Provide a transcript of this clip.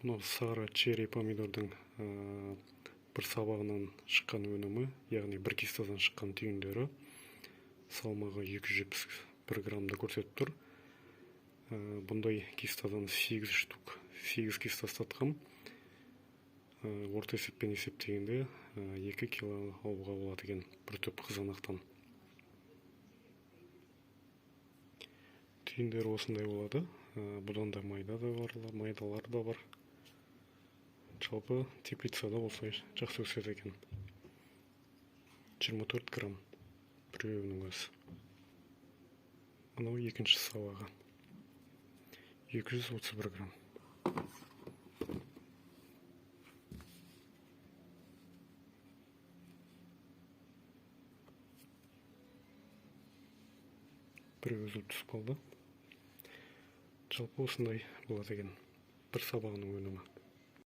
Мынау сары черри помидордың бір сабағынан шыққан өнімі, яғни бір кистадан шыққан түйіндері. Салмағы 271 граммды көрсетіп тұр. Бұндай кистадан 8 штук, 8 киста ұстатқам. Орта есеппен есептегенде 2 кило алуға болады екен бір түп қызанақтан. Түйіндері осындай болады. Бұдан да майда да бар, майдалар да бар. Жалпы теплицада осылай жақсы өседі екен. 24 грамм біреуінің өзі. Мынау екінші сабағы. 231 грамм. Біреуі үзіліп түсіп қалды. Жалпы осындай болады екен бір сабағының өнімі.